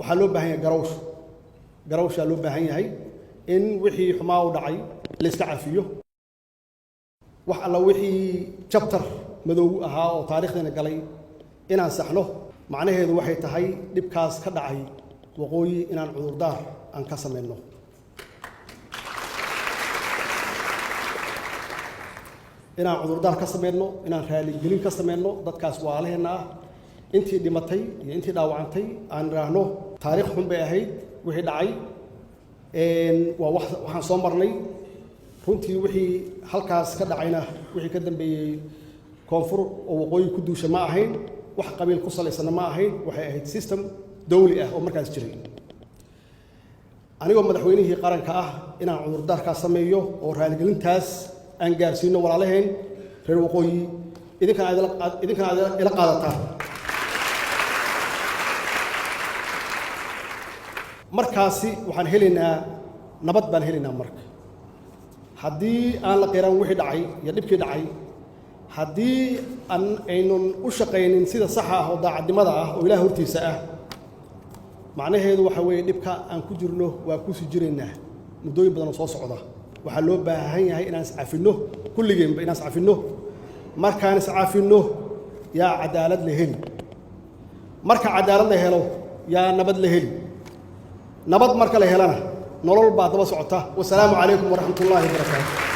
Waxaa loo baahan yahay garawsh, garawshaa loo baahan yahay in wixii xumaa u dhacay la iska cafiyo. Wax alla wixii chapter madow ahaa oo taariikhdeena galay inaan saxno, macnaheedu waxay tahay dhibkaas ka dhacay waqooyi inaan cudurdaar aan ka samayno, inaan cudurdaar ka samayno, inaan raaligelin ka samayno dadkaas waalaheenna ah, intii dhimatay iyo intii dhaawacantay. Aan idhaahno taariikh xun bay ahayd wixii dhacay, waa wax waxaan soo marnay runtii. Wixii halkaas ka dhacayna, wixii ka dambeeyey koonfur oo waqooyi ku duusha ma ahayn, wax qabiil ku salaysana ma ahayn, waxay ahayd system dawli ah oo markaas jiray. Anigoo madaxweynihii qaranka ah, inaan cudurdaarkaas sameeyo oo raaligelintaas aan gaarsiino walaalaheen reer waqooyi, idinkana aad ila qaadataan. Markaasi waxaan helaynaa nabad baan helaynaa. Marka haddii aan la qiran wixii dhacay iyo dhibkii dhacay, haddii aan aynun u shaqaynin sida saxa ah oo daacadnimada ah oo ilaah hortiisa ah, macnaheedu waxa weeye dhibka aan ku jirno waa kusii jiraynaa muddooyin badan oo soo socda. Waxaa loo baahan yahay inaan iscafinno, kulligeenba inaan iscafinno. Markaan iscafinno yaa cadaalad la heli, marka cadaalad la helo yaa nabad la heli, nabad marka la helana nolol baa daba socota. Wasalaamu calaykum waraxmat ullaahi wabarakaatu.